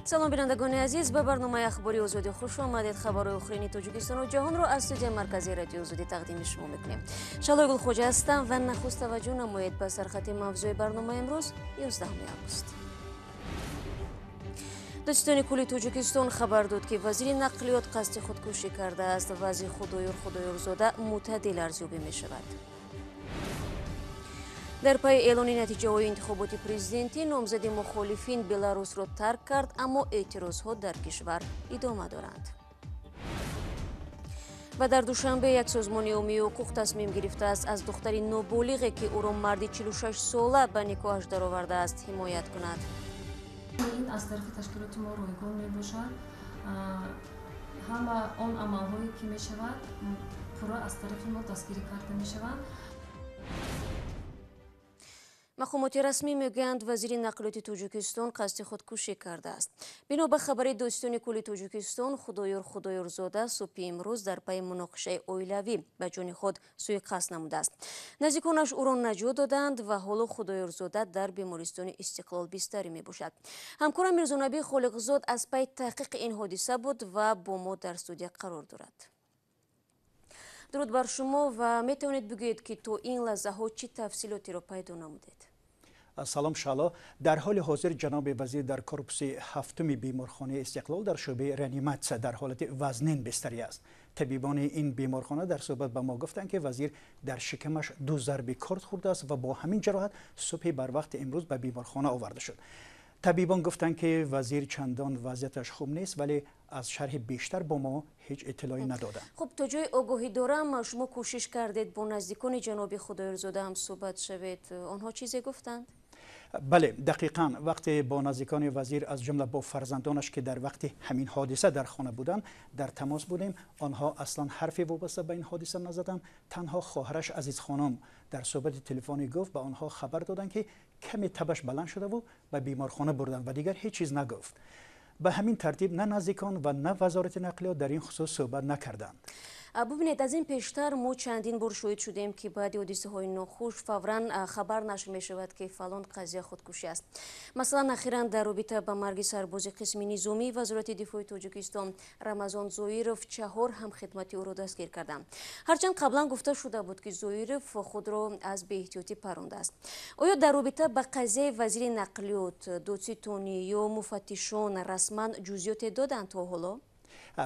Салом, бинандагони азиз, ба барномаи ахбори Озодӣ хуш омадед. Хабарҳои охирини Тоҷикистону ҷаҳонро аз студияи марказии Радиои Озодӣ тақдими шумо мекунем. Шалои Гулхоҷа ҳастам ва нахуст таваҷҷӯҳ намоед ба сархати мавзӯи барномаи имрӯз, 11 август. Додситони кулли Тоҷикистон хабар дод, ки вазири нақлиёт қасди худкушӣ кардааст. Вазъи Худоёр Худоёрзода мӯътадил арзёбӣ мешавад. Дар пайи эълони натиҷаҳои интихоботи президентӣ номзади мухолифин Беларусро тарк кард, аммо эътирозҳо дар кишвар идома доранд. Ва дар Душанбе як созмони умумии ҳуқуқ тасмим гирифтааст, аз духтари ноболиғе, ки ӯро марди 46 сола ба никоҳаш даровардааст, ҳимоят кунад. Ин аз тарафи ташкилоти мо ройгон мебошад. Ҳама он амалҳое, ки мешавад, пурра аз тарафи мо дастгирӣ карда мешаванд. Мақомоти расмӣ мегӯянд, вазири нақлиёти Тоҷикистон қасди худкушӣ кардааст. Бино ба хабари Додситони кулли Тоҷикистон, Худоёр Худоёрзода субҳи имрӯз дар пайи муноқишаи оилавӣ ба ҷони худ сӯиқасд намудааст. Наздиконаш ӯро наҷот доданд ва ҳоло Худоёрзода дар бемористони Истиқлол бистарӣ мебошад. Ҳамкорам Мирзонабӣ Холиқзод аз пайи таҳқиқи ин ҳодиса буд ва бо мо дар студия қарор дорад. Дуруд бар шумо ва метавонед бигӯед, ки то ин лаҳзаҳо чӣ тафсилотеро пайдо намудед? Салом, Шало. Дар ҳоли ҳозир ҷаноби вазир дар корпуси ҳафтуми беморхонаи Истиқлол дар шӯъбаи реаниматсия дар ҳолати вазнин бистарӣ аст. Табибони ин беморхона дар суҳбат ба мо гуфтанд, ки вазир дар шикамаш ду зарби корд хӯрдааст ва бо ҳамин ҷароҳат субҳи барвақти имрӯз ба беморхона оварда шуд. Табибон гуфтанд, ки вазир чандон вазъияташ хуб нест, вале аз шарҳи бештар бо мо ҳеҷ иттилоъе надоданд. Хуб, то ҷои огоҳӣ дорам, шумо кӯшиш кардед бо наздикони ҷаноби Худоёрзода ҳам суҳбат шавед. Онҳо чизе гуфтанд? Бале, дақиқан вақте бо наздикони вазир, аз ҷумла бо фарзандонаш, ки дар вақти ҳамин ҳодиса дар хона буданд, дар тамос будем, онҳо аслан ҳарфе вобаста ба ин ҳодиса назаданд. Танҳо хоҳараш Азизхонум дар суҳбати телефонӣ гуфт, ба онҳо хабар доданд, ки каме табаш баланд шудаву ба беморхона бурданд ва дигар ҳеҷ чиз нагуфт. Ба ҳамин тартиб на наздикон ва на вазорати нақлиёт дар ин хусус суҳбат накарданд. Бубинед, аз ин пештар мо чандин бор шоҳид шудем, ки баъди ҳодисаҳои нохуш фавран хабар нашр мешавад, ки фалон қазия худкушӣ аст. Масалан, ахиран дар робита ба марги сарбози қисми низомии Вазорати дифои Тоҷикистон Рамазон Зоиров чаҳор ҳамхидмати ӯро дастгир карданд. Ҳарчанд қаблан гуфта шуда буд, ки Зоиров худро аз беэҳтиётӣ парондааст. Оё дар робита ба қазияи вазири нақлиёт, додситонӣ ё муфаттишон расман ҷузъиёте доданд то ҳоло?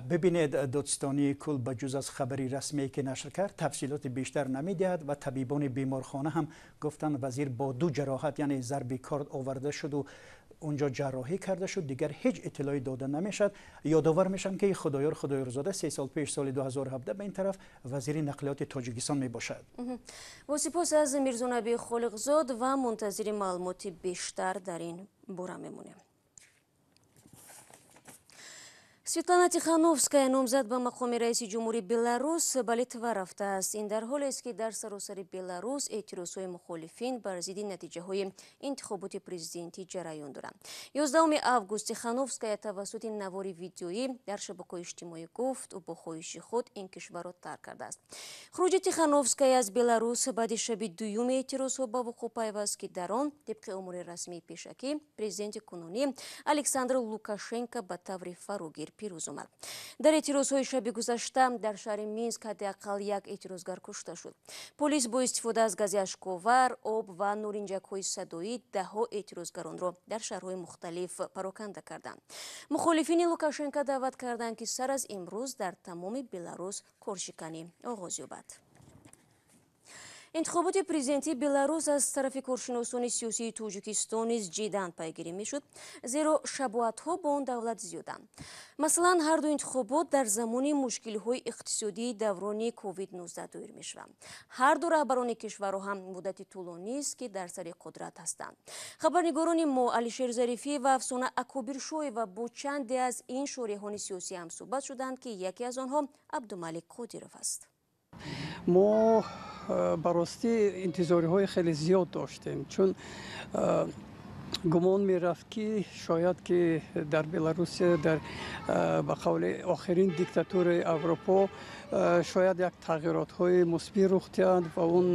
Бибинед, додситонии кул ба ҷуз аз хабари расмие, ки нашр кард, тафсилоти бештар намедиҳад ва табибони беморхона ҳам гуфтанд, вазир бо ду ҷароҳат, яъне зарби корд, оварда шуду унҷо ҷарроҳӣ карда шуд, дигар ҳеҷ иттилоъе дода намешавад. Ёдовар мешавам, ки Худоёр Худоёрзода 3 сол пеш, соли 2017 ба ин тараф вазири нақлиёти Тоҷикистон мебошад. Бо сипос аз Мирзонаби Холиқзод ва мунтазири маълумоти бештар дар ин бора мемонем. Светлана Тихановская, номзад ба мақоми раиси ҷумҳури Беларус, ба Литва рафтааст. Ин дар ҳолест, ки дар саросари Беларус эътирозҳои мухолифин бар зидди натиҷаҳои интихоботи президентӣ ҷараён доранд. 11 август Тихановская тавассути навори видеоӣ дар шабакаҳои иҷтимоӣ гуфт, ӯ бо хоҳиши худ ин кишварро тарк кардааст. Хуруҷи Тихановская аз Беларус баъди шаби дуюми эътирозҳо ба вуқӯъ пайваст, ки дар он тибқи омори расмии пешакӣ президенти кунунӣ Александр Лукашенко ба таври фарогир пирӯз омад. Дар эътирозҳои шаби гузашта дар шаҳри Минск ҳадди ақал як эътирозгар кушта шуд. Полис бо истифода аз гази ашковар, об ва норинҷакҳои садоӣ даҳҳо эътирозгаронро дар шаҳрҳои мухталиф пароканда карданд. Мухолифини Лукашенко даъват карданд, ки сар аз имрӯз дар тамоми Беларус коршиканӣ оғоз ёбад. Интихоботи президентии Беларус аз тарафи коршиносони сиёсии Тоҷикистон низ ҷиддан пайгирӣ мешуд, зеро шабоҳатҳо бо он давлат зиёданд. Масалан, ҳарду интихобот дар замони мушкилиҳои иқтисодии даврони COVID-19 доир мешаванд. Ҳарду раҳбарони кишварро ҳам муддати тӯлонист, ки дар сари қудрат ҳастанд. Хабарнигорони мо Алишер Зарифӣ ва Афсона Акобиршоева бо чанде аз ин шореҳони сиёсӣ ҳамсӯҳбат шуданд, ки яке аз онҳо Абдумалик Қодиров аст. Мо ба ростӣ интизориҳои хеле зиёд доштем, чун гумон мерафт, ки шояд ки дар Беларусия, дар ба қавли охирин диктатураи Аврупо, шояд як тағйиротҳои мусбӣ рух диҳанд ва он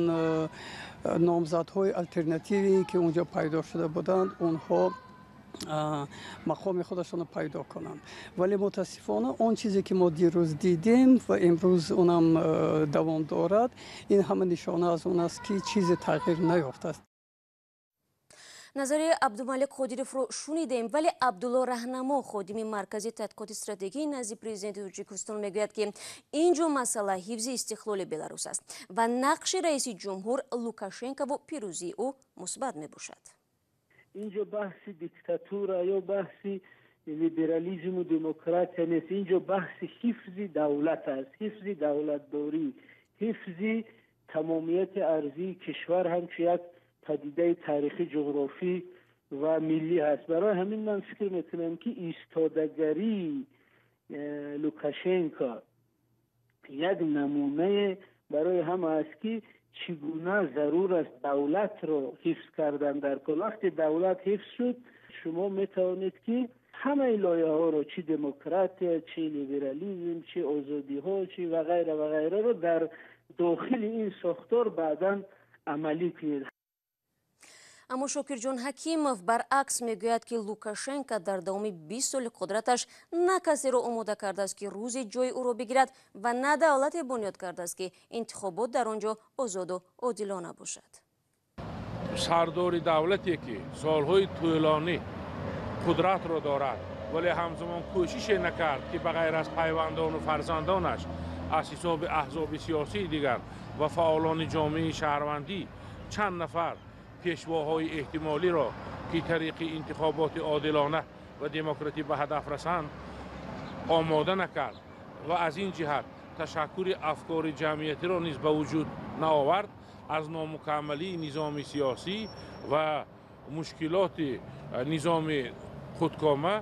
номзадҳои алтернативӣ, ки унҷо пайдо шуда буданд, онҳо Мақоми худашонро пайдо кунанд. Вале мутаассифона он чизе ки мо дирӯз дидем ва имрӯз онам давом дорад, ин ҳама нишона аз он аст, ки чизе тағйир наёфтааст. Назари Абдумалик Қодировро шунидем, вале Абдулло Раҳнамо, ходими Маркази тадқиқоти стратегии назди президенти Тоҷикистон, мегӯяд, ки ин ҷо масъала ҳифзи истиқлоли Беларус аст ва нақши раиси ҷумҳур Лукашенкову пирӯзии ӯ мусбат мебошад. Инҷо баҳси диктатура ё баҳси либерализму демократия нест. Инҷо баҳси ҳифзи давлат аст, ҳифзи давлатдорӣ, ҳифзи тамомияти арзии кишвар ҳамчун як падидаи таърихӣ, ҷуғрофӣ ва миллӣ ҳаст. Барои ҳамин ман фикр мекунам, ки истодагарии Лукашенко як намунае барои ҳама аст, ки чӣ гуна зарур аст давлатро ҳифз кардан дар кор. Вақте давлат ҳифз шуд, шумо метавонед, ки ҳамаи лоиҳаҳоро, чӣ демократия, чӣ либерализм, чӣ озодиҳо, чӣ ва ғайра ва ғайраро дар дохили ин сохтор баъдан амалӣ кунед. Аммо Шокирҷон Ҳакимов баръакс мегӯяд, ки Лукашенко дар давоми 20 соли қудраташ на касеро омода кардааст, ки рӯзе ҷои ӯро бигирад, ва на давлате бунёд кардааст, ки интихобот дар он ҷо озоду одилона бошад. Сардори давлате, ки солҳои тӯлонӣ қудратро дорад, вале ҳамзамон кӯшише накард, ки ба ғайр аз пайвандону фарзандонаш аз ҳисоби аҳзоби сиёсии дигар ва фаъолони ҷомеаи шаҳрвандӣ чанд нафар пешвоҳои эҳтимолиро, ки тариқи интихоботи одилона ва демократӣ ба ҳадаф расанд, омода накард ва аз ин ҷиҳат ташаккури афкори ҷамъиятиро низ ба вуҷуд наовард, аз номукаммалии низоми сиёсӣ ва мушкилоти низоми худкома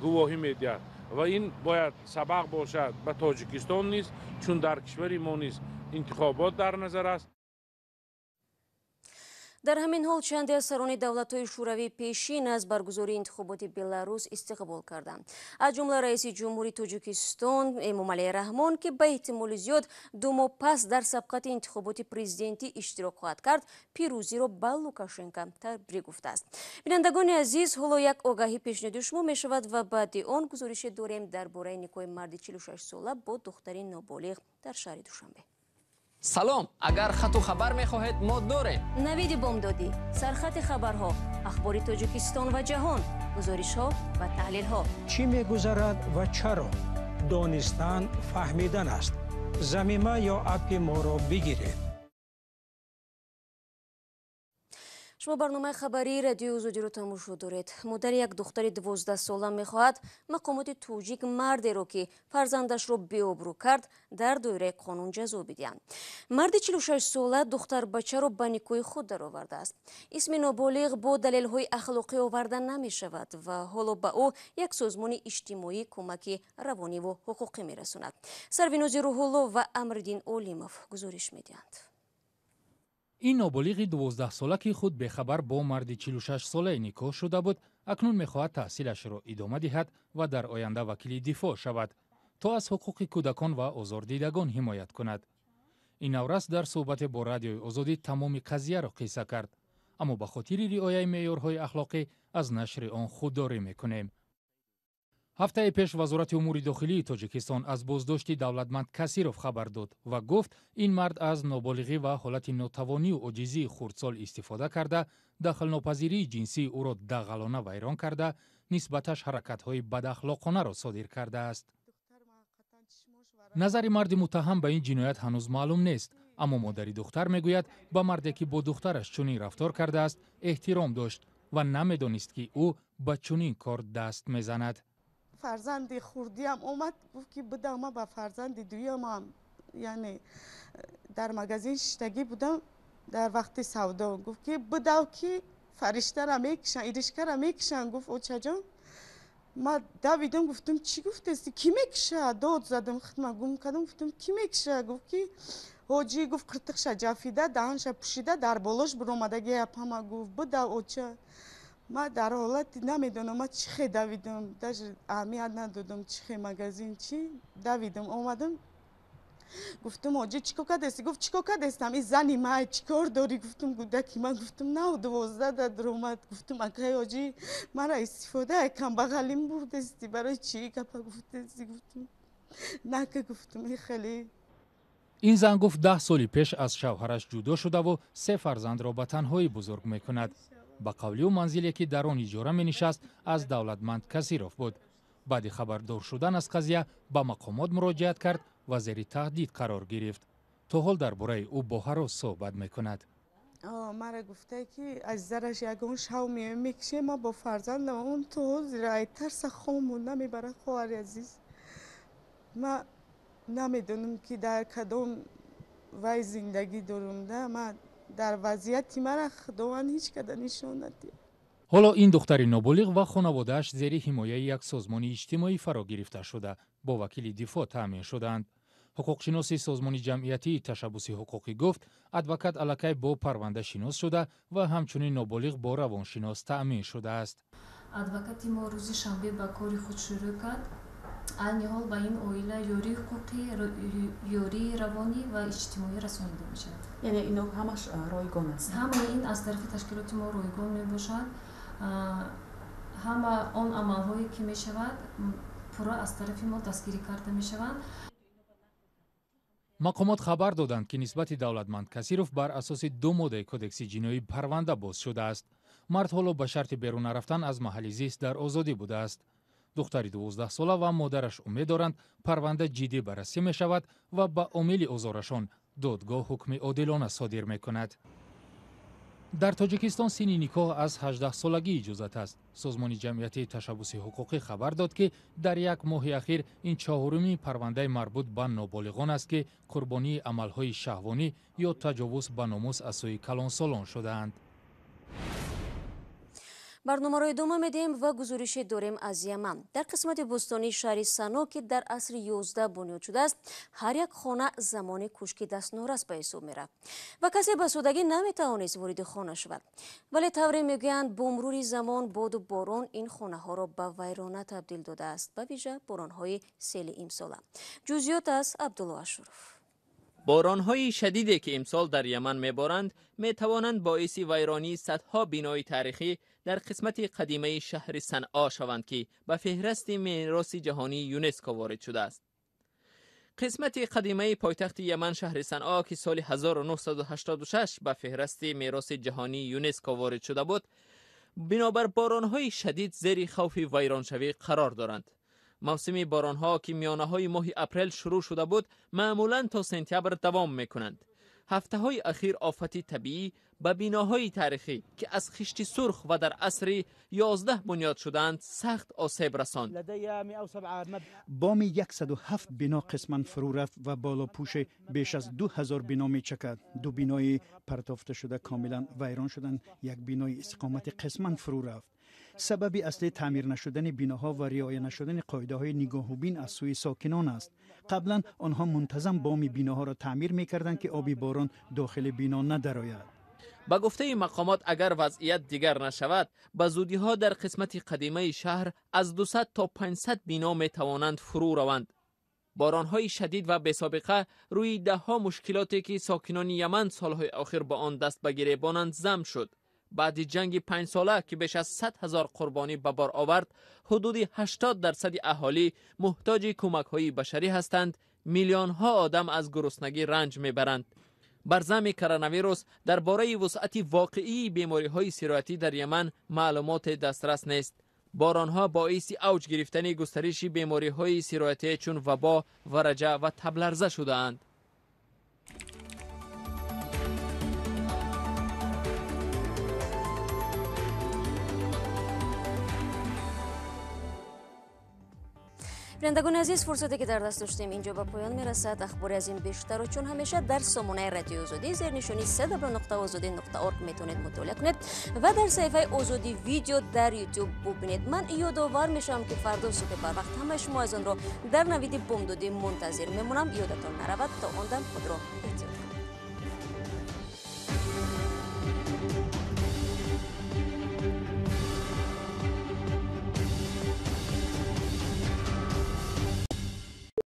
гувоҳӣ медиҳад. Ва ин бояд сабақ бошад ба Тоҷикистон низ, чун дар кишвари мо низ интихобот дар назар аст. Дар ҳамин ҳол, чанде аз сарони давлатҳои шӯравии пешин аз баргузории интихоботи Беларус истиқбол карданд, аз ҷумла раиси ҷумҳури Тоҷикистон Эмомалӣ Раҳмон, ки ба эҳтимоли зиёд 2 моҳ пас дар сабқати интихоботи президентӣ иштирок хоҳад кард, пирӯзиро ба Лукашенко табрик гуфтааст. Бинандагони азиз, ҳоло як огаҳӣ пешниҳоди шумо мешавад ва баъди он гузорише дорем дар бораи никоҳи марди 46сола бо духтари ноболиғ дар шаҳри Душанбе. Салом! Агар хату хабар мехоҳед, мо дорем. Навиди бомдодӣ, сархати хабарҳо, ахбори Тоҷикистон ва ҷаҳон, гузоришҳо ва таҳлилҳо. Чӣ мегузарад ва чаро? Донистан фаҳмидан аст. Замима ё аппи моро бигиред. Шумо барномаи хабарии Радиои Озодиро тамошо доред. Модари як духтари 12сола мехоҳад, мақомоти тоҷик мардеро, ки фарзандашро беобрӯ кард, дар доираи қонун ҷазо бидиҳанд. Марди 46сола духтарбачаро ба никоҳи худ даровардааст. Исми ноболиғ бо далелҳои ахлоқӣ оварда намешавад ва ҳоло ба ӯ як созмони иҷтимоӣ кӯмаки равониву ҳуқуқӣ мерасонад. Сарвинози Рӯҳулло ва Амриддин Олимов гузориш медиҳанд. Ин ноболиғи 12сола, ки худ бехабар бо марди 46солае никоҳ шуда буд, акнун мехоҳад таҳсилашро идома диҳад ва дар оянда вакили дифоъ шавад, то аз ҳуқуқи кӯдакон ва озордидагон ҳимоят кунад. Ин наврас дар суҳбате бо Радиои Озодӣ тамоми қазияро қисса кард, аммо ба хотири риояи меъёрҳои ахлоқӣ аз нашри он худдорӣ мекунем. Ҳафтаи пеш Вазорати умури дохилии Тоҷикистон аз боздошти Давлатманд Касиров хабар дод ва гуфт, ин мард аз ноболиғӣ ва ҳолати нотавонию оҷизии хурдсол истифода карда, дахлнопазирии ҷинсии ӯро дағалона вайрон карда, нисбаташ ҳаракатҳои бадахлоқонаро содир кардааст. Назари марди муттаҳам ба ин ҷиноят ҳанӯз маълум нест, аммо модари духтар мегӯяд, ба марде, ки бо духтараш чунин рафтор кардааст, эҳтиром дошт ва намедонист, ки ӯ ба чунин кор даст мезанад. Фарзанди хурдиам омад, гуфт, ки будам ма ба фарзанди дуюмам, яъне дар магазин шиштагӣ будам дар вақти савдо, гуфт, ки будав, ки фариштара мекушанд, иришкара мекушанд, гуфт. Очаҷон, ма давидам, гуфтам: «Чӣ гуфтести? Кӣ мекуша?» Дод задам, худма гум кардам, гуфтам: «Кӣ мекуша?» Гуфт, ки ҳоҷӣ, гуфт, қиртиқша ҷафида, даҳанша пӯшида, дар болош биромадаги апама, гуфт: «Будав, оча». Ма дар ҳолати намедонам, ма чӣ хе давидам, даже аҳамият надодам, чӣ хе магазин, чӣ давидам, омадам. Гуфтам оҷи чӣ кор кардасти? Гуфт чӣ кор кардастам? Ин зани ман чӣ кор дорӣ? Гуфтам гудаки ман. Гуфтам нав 12 да даромад. Гуфтам акай оҷи мара истифода камбағалим бурдасти, барои чӣ гапа гуфтасти? Гуфтам нака, гуфтам ин хеле. Ин зан гуфт 10 соли пеш аз шавҳараш ҷудо шудаву 3 фарзандро ба танҳоӣ бузург мекунад. Ба қавли ӯ манзиле ки дар он иҷора менишаст аз Давлатманд Касиров буд. Баъди хабардор шудан аз қазия ба мақомот муроҷиат кард ва зери таҳдид қарор гирифт. То ҳол дар бораи ӯ бо ҳарос суҳбат мекунад. Мара гуфта ки аз зараш ягон шав мекушем, ма бо фарзандам он то ҳозир ай тарса хом намебарад. Хоҳари азиз, ма намедонам ки дар кадом вай зиндагӣ дорам, да ма дар вазъияти мара Худованд ҳеҷ када нишон надиҳад. Ҳоло ин духтари ноболиғ ва хонаводааш зери ҳимояи як созмони иҷтимоӣ фаро гирифта шуда, бо вакили дифоъ таъмин шудаанд. Ҳуқуқшиноси созмони ҷамъиятии ташаббуси ҳуқуқӣ гуфт, адвокат аллакай бо парванда шинос шуда ва ҳамчунин ноболиғ бо равоншинос таъмин шудааст. Адвокати мо рӯзи шанбе ба кори худ шурӯъ кард. Айни ҳол ба ин оила ёрии ҳуқуқӣ, ёрии равонӣ ва иҷтимоӣ расонида мешавад. Яъне ино ҳамаш ройгон аст? Ҳамаи ин аз тарафи ташкилоти мо ройгон мебошад. Ҳама он амалҳое ки мешавад пурра аз тарафи мо дастгирӣ карда мешаванд. Мақомот хабар доданд, ки нисбати Давлатманд Касиров бар асоси 2 моддаи кодекси ҷиноӣ парванда боз шудааст. Мард ҳоло ба шарти берун нарафтан аз маҳалли зист дар озодӣ будааст. Духтари 12-сола ва модараш умед доранд парванда ҷиддӣ баррасӣ мешавад ва ба омили озорашон додгоҳ ҳукми одилона содир мекунад. Дар Тоҷикистон синни никоҳ аз 18-солагӣ иҷозат аст. Созмони ҷамъиятии ташаббуси ҳуқуқӣ хабар дод, ки дар як моҳи ахир ин 4-умин парвандаи марбут ба ноболиғон аст, ки қурбонии амалҳои шаҳвонӣ ё таҷовуз ба номус аз сӯи калонсолон шудаанд. Барномаро идома медиҳем ва гузорише дорем аз Яман. Дар қисмати бӯстонии шаҳри Сано, ки дар асри 11 бунёд шудааст, ҳар як хона замони кӯшки дастнорас ба ҳисоб мерафт ва касе ба содагӣ наметавонист вориди хона шавад. Вале тавре мегӯянд, бо мурури замон боду борон ин хонаҳоро ба вайрона табдил додааст, ба вижа боронҳои сели имсола. Ҷузъиёт аз Абдулло Ашуров. Боронҳои шадиде ки имсол дар Яман меборанд, метавонанд боиси вайронии садҳо бинои таърихӣ дар қисмати қадимаи шаҳри Санъо шаванд, ки ба феҳрасти мероси ҷаҳонии ЮНЕСКО ворид шудааст. Қисмати қадимаи пойтахти Яман шаҳри Санъо, ки соли 1986 ба феҳрасти мероси ҷаҳонии ЮНЕСКО ворид шуда буд, бинобар боронҳои шадид зери хавфи вайроншавӣ қарор доранд. Мавсими боронҳо, ки миёнаҳои моҳи апрел шурӯъ шуда буд, маъмулан то сентябр давом мекунанд. Ҳафтаҳои ахир офати табиӣ ба биноҳои таърихӣ, ки аз хишти сурх ва дар асри 11 бунёд шудаанд, сахт осеб расонд. Боми 107 бино қисман фурӯ рафт ва болопӯши беш аз 2000 бино мечакад. 2 бинои партофташуда комилан вайрон шуданд, як бинои истиқоматӣ қисман фурӯ рафт. Сабаби аслӣ таъмир нашудани биноҳо ва риоя нашудани қоидаҳои нигоҳубин аз сӯи сокинон аст. Қаблан онҳо мунтазам боми биноҳоро таъмир мекарданд, ки оби борон дохили бино надарояд. Ба гуфтаи мақомот, агар вазъият дигар нашавад, ба зудиҳо дар қисмати қадимаи шаҳр аз 200 то 500 бино метавонанд фурӯ раванд. Боронҳои шадид ва бесобиқа рӯи даҳҳо мушкилоте, ки сокинони Яман солҳои охир ба он даст ба гиребонанд, зам шуд. Баъди ҷанги 5-сола, ки беш аз 100 000 қурбонӣ ба бор овард, ҳудуди 80% аҳолӣ муҳтоҷи кӯмакҳои башарӣ ҳастанд. Миллионҳо одам аз гуруснагӣ ранҷ мебаранд. Бар зами коронавирус дар бораи вусъати воқеии бемориҳои сироятӣ дар Яман маълумоте дастрас нест. Боронҳо боиси авҷ гирифтани густариши бемориҳои сироятӣ чун вабо, вараҷа ва табларза шудаанд. Бинандагони азиз, фурсате ки дар даст доштем инҷо ба поён мерасад. Ахбори аз ин бештарро чун ҳамеша дар сомонаи радиои Озодӣ зери нишони cw.ozodi.org метавонед мутолиа кунед ва дар саҳифаи Озодӣ видео дар YouTube бубинед. Ман ёдовар мешавам, ки фардо субҳи барвақт ҳамаи шумо аз онро дар навиди бомдодӣ мунтазир мемонам. Ёдатон наравад, то он дам худро эҳтиёт